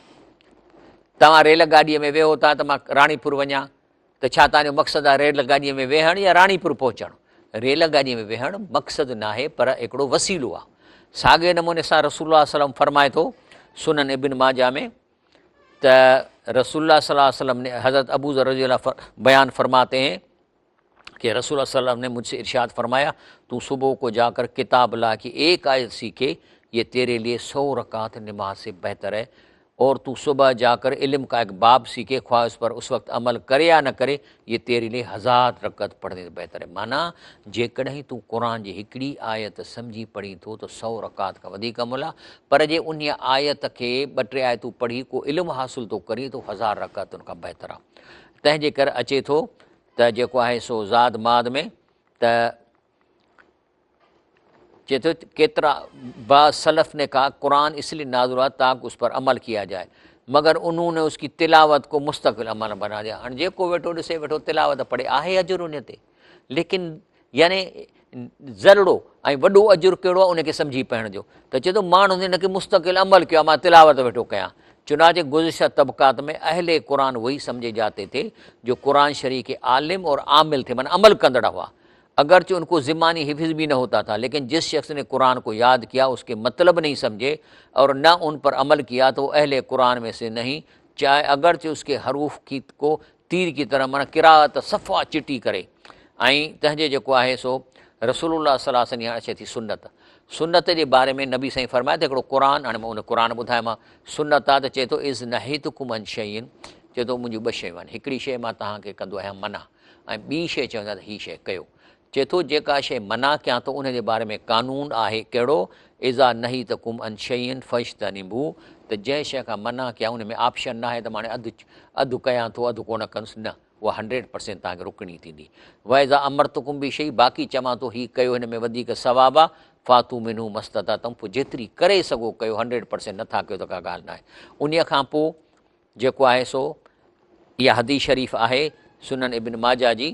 توهان ريل گاڏيء ۾ ويهو ٿا ته مان راڻيپور وڃان ته ڇا توهان جو مقصد آهي ريل گاڏيء ۾ ويهڻ يا راڻيپور پهچڻ؟ ريل گاڏيء ۾ ويهڻ مقصد ناهي پر هڪڙو وسيلو آهي. ساڳئي نموني سان رسول الله صلي الله عليه وسلم فرمائي ٿو سنن ابن ماجه ۾ ته رسول الله صلي الله عليه وسلم نے حضرت ابو ذر رضي الله بيان فرماتے ہیں کہ رسول الله صلي الله عليه وسلم نے مجھ سے ارشاد فرمایا تو صبح کو جا کر کتاب الله کی ایک آیت سیکھے یہ تیرے لیے 100 رکعت نماز سے بہتر ہے اور تو صبح جا کر علم کا ایک باب سیکھے خواہ اس پر اس وقت عمل کرے يا نه کرے یہ تيري لئي هزار رڪعت پڙهڻ سان بهتر آهي معنيٰ جيڪڏهن تون قرآن جي هڪڙي آيت سمجهي پڙهين ٿو ته سئو رڪعت کان وڌيڪ عمل آهي پر جي انهيء آيت کي ٻه ٽي آيتون پڙهي ڪو علم حاصل ٿو ڪرين ته هزار رڪعتن کان بهتر آهي تنهن جي ڪري اچي ٿو ته جيڪو آهي سو زاد معاد ۾ ته چئي ٿو ڪيترا بعض سلف ني کها قرآن اس لئي نازل هوا تاڪ اس پر عمل ڪيا جائي مگر انهون ني اس ڪي تلاوت ڪو مستقل عمل بنا ديا هاڻي جيڪو ويٺو ڏسي ويٺو تلاوت پڙهي آهي اجر ان تي ليڪن يعني ذرڙو ۽ وڏو اجر ڪهڙو آهي ان کي سمجهي پڙهڻ جو ته چئي ٿو ماڻهن ان کي مستقل عمل ڪيو آهي مان تلاوت ويٺو ڪيان چنانچه گذشته طبقات ۾ اهل قرآن وهي سمجهي جاتي ٿي جو قرآن شريف کي عالم اور عامل ٿي معنی عمل ڪندڙ هئا اگرچه ان کو زماني حفظ بھی نه ہوتا تھا لیکن جس شخص نے قرآن کو یاد کیا اس کے مطلب نہیں سمجھے اور نہ ان پر عمل کیا تو وہ اہل قرآن میں سے نہیں چاہے اگرچه اس کے حروف کی کو تیر کی طرح معنی قرائت صفا چٽي ڪري ۽ تنهن جي جيڪو آهي سو رسول الله صلي الله عليه وسلم اچي ٿي سنت سنت جي باري ۾ نبي سائين فرمايو ته هڪڙو قرآن هاڻي مان ان قرآن ٻڌايو مان سنت آ ته چئي ٿو اذ نهيتڪم عن شيء چئي ٿو منهنجون ٻه شيون آهن هڪڙي شيء مان توهان کي ڪندو آهيان منع ۽ ٻي شيء چوندو آهيان ته هي شيء ڪيو. چئي ٿو جيڪا شيء منع ڪيان ٿو ان جي باري ۾ قانون آهي ڪهڙو، اذا نهيتڪم عن شيء فاجتنبوه ته جنهن شيء کان منع ڪيان ان ۾ آپشن ناهي ته مان هاڻي اڌ اڌ ڪيان ٿو اڌ ڪونه ڪندس نه اها هنڊريڊ پرسينٽ توهان کي رڪڻي ٿيندي. واذا امرتڪم بشيء باقي چوان ٿو هي ڪيو هن ۾ وڌيڪ ثواب آ فاتو منه ما استطعتم پوء جيتري ڪري سگهو ڪيو هنڊريڊ پرسينٽ نٿا ڪيو ته ڪا ڳالهه ناهي. انهيء کان پوء جيڪو آهي سو اها حديث شريف آهي سنن ابن ماجه جي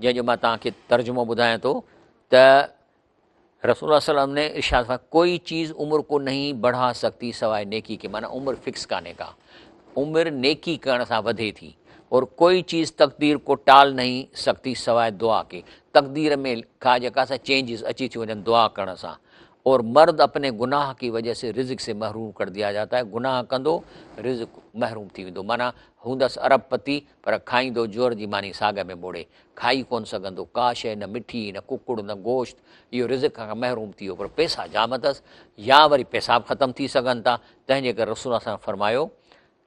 جنهن جو مان توهان کي ترجمو ٻڌايان ٿو ته رسول الله صلي الله عليه وسلم نے ارشاد فرمایا کوئی چیز عمر کو نہیں بڑھا سکتی سوائے نیکی کے معنی عمر فکس کانهي کا عمر نیکی ڪرڻ سان وڌي ٿي اور کوئی چیز تقدير کو ٽال نہیں سکتی سوائے دعا کے تقدير ۾ کا جيڪا سا چينجز اچي ٿي وڃن دعا ڪرڻ سان اور مرد اپني گناھ ڪي وجه سي رزق سي محروم ڪر ديا جاتا هي گناھ ڪندو رزق محروم ٿي ويندو معنيٰ هوندس ارب پتي پر کائيندو جوئر جي ماني ساڳ ۾ ٻوڙي کائي ڪون سگهندو ڪا شيء نه مٺي نه ڪڪڙ نه گوشت اهو رزق کان محروم ٿي ويو پر پئسا جام اٿس يا وري پئسا به ختم ٿي سگهن ٿا تنهن جي ڪري رسول الله صلي الله عليه وسلم فرمايو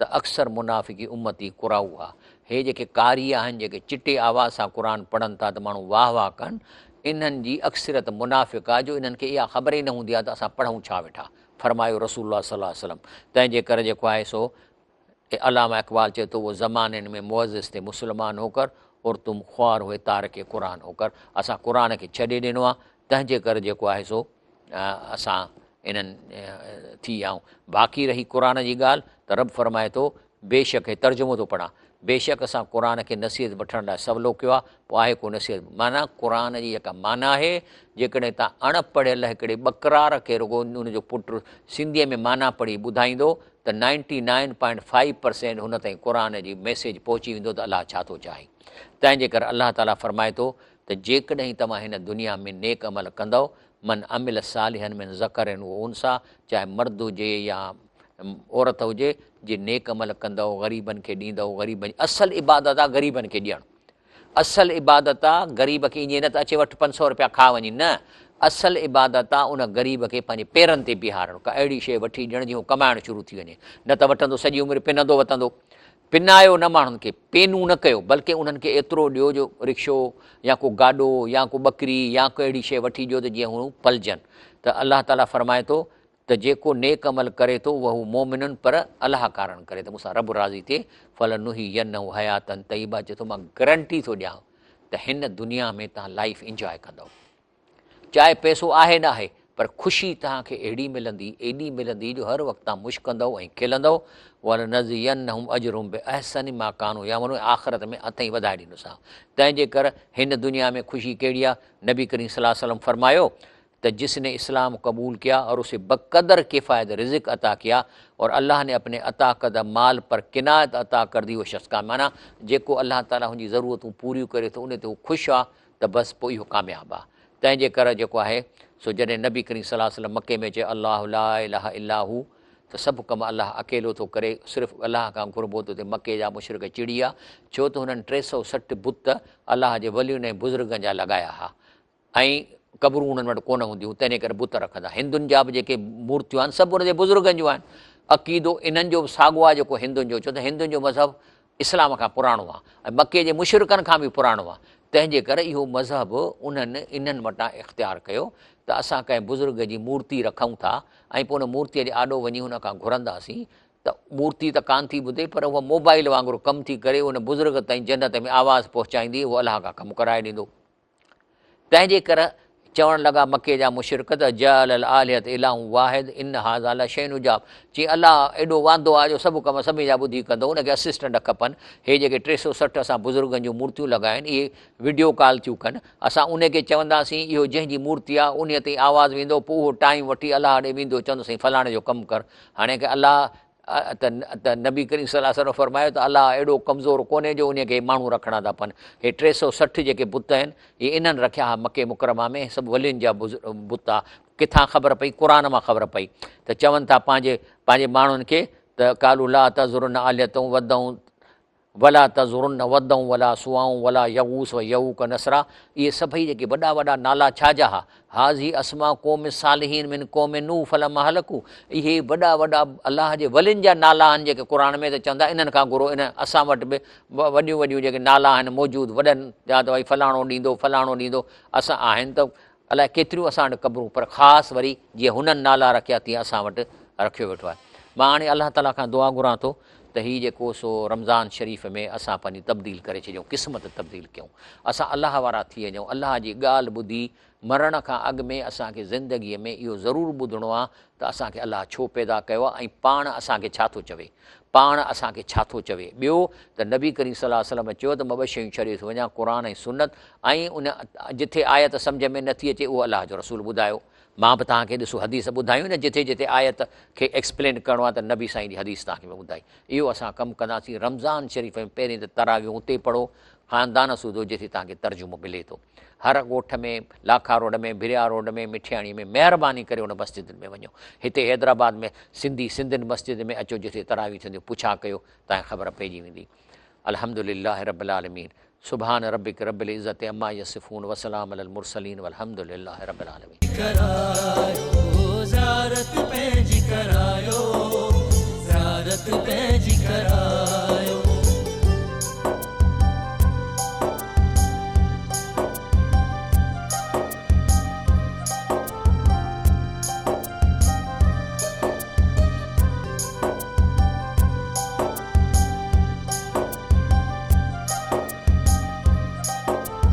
ته اڪثر منافقي امتي قرائوها، هي جيڪي قاري آهن جيڪي چٽي آواز سان قرآن پڙهن ٿا ته ماڻهو واهه واهه ڪن، انهن جي اڪثريت منافق آهي جو انهن کي اها خبر ئي نه هوندي آهي ته اسان پڙهون ڇا ويٺا، فرمايو رسول الله صلي الله عليه وسلم، تنهن جي ڪري جيڪو آهي سو علامه اقبال چئي ٿو وہ زماني ۾ معزز ٿي مسلمان هوڪر اور تم خوار هوئي تارڪ قرآن هوڪر، اسان قرآن کي ڇڏي ڏنو آهي تنهن جي ڪري جيڪو آهي سو اسان انهن ٿي آئون. باقي رهي قرآن جي ڳالهه ته رب فرمائي ٿو، بيشڪ، هي ترجمو ٿو پڙهان، بيشڪ اسان قرآن کي نصيحت وٺڻ لاء سولو ڪيو آهي، پوء آهي ڪو نصيحت؟ معنيٰ قرآن جي جيڪا معنيٰ آهي، جيڪڏهن توهان اڻ پڙهيل هڪڙي ٻڪرار کي رڳو ان جو پٽ سنڌيء ۾ معنيٰ پڙهي ٻڌائيندو ته ninety nine point five percent هن تائين قرآن جي ميسيج پهچي ويندو ته الله ڇا ٿو چاهي. تنهن جي ڪري الله تعاليٰ فرمائي ٿو ته جيڪڏهن توهان هن دنيا ۾ نيڪ عمل ڪندؤ من عمل صالحا من ذڪر و انثيٰ چاهي مرد هجي يا عورت هجي جي نيڪ عمل ڪندؤ غريبن کي ڏيندؤ غريبن جي اصل عبادت آهي غريبن کي ڏيڻ اصل عبادت آ غريب کي ائين نه ته اچي وٺ 500 رپيا کا وڃي نه، اصل عبادت آ ان غريب کي پنهنجي پيرن تي بيهارڻ، ڪا اهڙي شيء وٺي ڏيڻ جيئن هو ڪمائڻ شروع ٿي وڃي، نه ته وٺندو سڄي عمر پنندو وتندو. پنايو نه ماڻهن کي، پينون نه ڪيو، بلڪه انهن کي ايترو ڏيو جو رڪشو يا ڪو گاڏو يا ڪو ٻڪري يا ڪو اهڙي شيء وٺي ڏيو ته جيئن هو پلجن ته الله تعاليٰ فرمائي ٿو ته جيڪو نيڪ عمل ڪري ٿو وهو مؤمن پر الله ڪارڻ ڪري ته مون سان رب راضي ٿئي فلنحيينه حياة طيبه چئي ٿو مان گرنٽي ٿو ڏيان ته هن دنيا ۾ توهان لائيف انجواء ڪندؤ چاهي پئسو آهي نه آهي پر خوشي توهان کي اهڙي ملندي ايڏي ملندي جو هر وقت توهان مشڪندؤ ۽ کلندؤ ولنجزينهم اجرهم باحسن ما ڪانوا يعملون آخرت ۾ اٿئي وڌائي ڏيندوسانء تنهن جي ڪر هن دنيا ۾ خوشي ڪهڙي آهي نبي ڪريم صلي الله عليه وسلم فرمايو ته جس ني اسلام قبول ڪيا اور اسي بقدر ڪفايت رزق عطا ڪيا اور الله ني اپني عطا ڪرده مال پر قناعت عطا ڪر the هو شخص ڪامياب معنيٰ جيڪو الله تعاليٰ هن جي ضرورتون پوريون ڪري ٿو ان تي هو خوش آ ته بس پوء اهو ڪامياب آ تنهن جي ڪري جيڪو آهي سو جڏهن نبي ڪريم صلي الله عليه وسلم مڪي ۾ چيو الله لا اله الا هو ته سڀ ڪم الله اڪيلو ٿو ڪري صرف الله کان گهربو ته اتي مڪي جا مشرڪ چڙي ويا ڇو ته هنن 360 بت الله جي ولين ۽ بزرگن جا لڳايا ها ۽ قبرون انهن وٽ ڪونه هونديون هيون، تنهن ڪري بت رکندا. هندن جا به جيڪي مورتيون آهن، سڀ ان جي بزرگن جون آهن. عقيدو انهن جو به ساڳو آهي جيڪو هندن جو، ڇو ته هندن جو مذهب اسلام کان پراڻو آهي ۽ مڪي جي مشرڪن کان به پراڻو آهي، تنهن جي ڪري اهو مذهب انهن انهن وٽان اختيار ڪيو ته اسان ڪنهن بزرگ جي مورتي رکون ٿا ۽ پوء ان مورتيء جي آڏو وڃي ان کان گهرنداسين ته مورتي ته ڪانه ٿي ٻڌي پر اها موبائل وانگر ڪم ٿي ڪري ان بزرگ تائين جنت ۾ آواز پهچائيندي، اهو الله کان ڪم ڪرائي ڏيندو. تنهن جي ڪر چوڻ لڳا مڪي جا مشرڪ ته جعل الالهة اله واحد ان هذا لشيء عجاب چي الله ايڏو واندو آهي جو سڀ ڪم سڀني جا ٻڌي ڪندو ان کي اسسٽنٽ کپن هي جيڪي 360 اسان بزرگن جون مورتيون لڳايون اهي وڊيو ڪال ٿيون ڪن اسان ان کي چونداسين اهو جنهن جي مورتي آهي انهي تائين آواز ويندو پوء اهو ٽائيم وٺي الله ڏي ويندو چوندو سائين فلاڻي جو ڪم ڪر هاڻي کي الله ته نبي ڪريم صلي الله عليه وسلم فرمايو ته الله اهڙو ڪمزور ڪونهي جو انهي کي ماڻهو رکڻا ٿا پون. هي 360 جيڪي بت آهن، اهي انهن رکيا ها مڪي مڪرمه ۾، سڀ ولين جا بت ها. ڪٿان خبر پئي؟ قرآن مان خبر پئي ته چون ٿا پنهنجي پنهنجي ماڻهن کي ته قالوا لا تذرن آلهتڪم ودا ولا تذرن ودا ولا سواعا ولا يغوث ويعوق نسرا اهي سڀئي جيڪي وڏا وڏا نالا ڇا جا ها؟ هذه اسماء قوم الصالحين من قوم نوح فلما هلڪوا اهي وڏا وڏا الله جي ولين جا نالا آهن جيڪي قرآن ۾ ته چوندا انهن کان گهرو ان اسان وٽ به وڏيون وڏيون جيڪي نالا آهن موجود وڏن جا ته ڀائي فلاڻو ڏيندو فلاڻو ڏيندو اسان آهن ته الائي ڪيتريون اسان وٽ قبرون پر خاص وري جيئن هنن نالا رکيا تيئن اسان وٽ رکيو ويٺو آهي. مان هاڻي الله تعاليٰ کان دعا گهران ٿو ته هي جيڪو سو رمضان شريف ۾ اسان پنهنجي تبديل ڪري ڇڏيون قسمت تبديل ڪيون اسان الله وارا ٿي وڃون الله جي ڳالهه ٻڌي مرڻ کان اڳ ۾ اسان کي زندگي ۾ اهو ضرور ٻڌڻو آهي ته اسان کي الله ڇو پيدا ڪيو آهي ۽ پاڻ اسان کي ڇا ٿو چوي پاڻ اسان کي ڇا ٿو چوي؟ ٻيو ته نبي ڪريم صلي الله عليه وسلم چيو ته مان ٻه شيون ڇڏي ٿو وڃان قرآن ۽ سنت ۽ ان جٿي آيت سمجهه ۾ نٿي اچي اهو الله جو رسول ٻڌايو. مان به توهان کي ڏسو حديث ٻڌايون نه جٿي جٿي آيت کي ايڪسپلين ڪرڻو آهي ته نبي سائين جي حديث توهان کي مان ٻڌائي. اهو اسان ڪم ڪنداسين رمضان شريف ۾ پهرين ته تراويحون اتي پڙهو خاندان سوڌو جٿي توهان کي ترجمو ملي ٿو. هر ڳوٺ ۾، لاکا روڊ ۾، ڀريا روڊ ۾، مٺياڻي ۾ مهرباني ڪري ان مسجدن ۾ وڃو. هتي حيدرآباد ۾ سنڌي سنڌين مسجد ۾ اچو جتي تراويح ٿينديون پڇا ڪيو تانکي خبر پئجي ويندي. الحمد لله رب العالمين سبحان ربک رب العزت عما يصفون وسلام علي المرسلين والحمد لله رب العالمين. ڪرايو زيارت پنهنجي ڪرايو زيارت پنهنجي ڪرايو.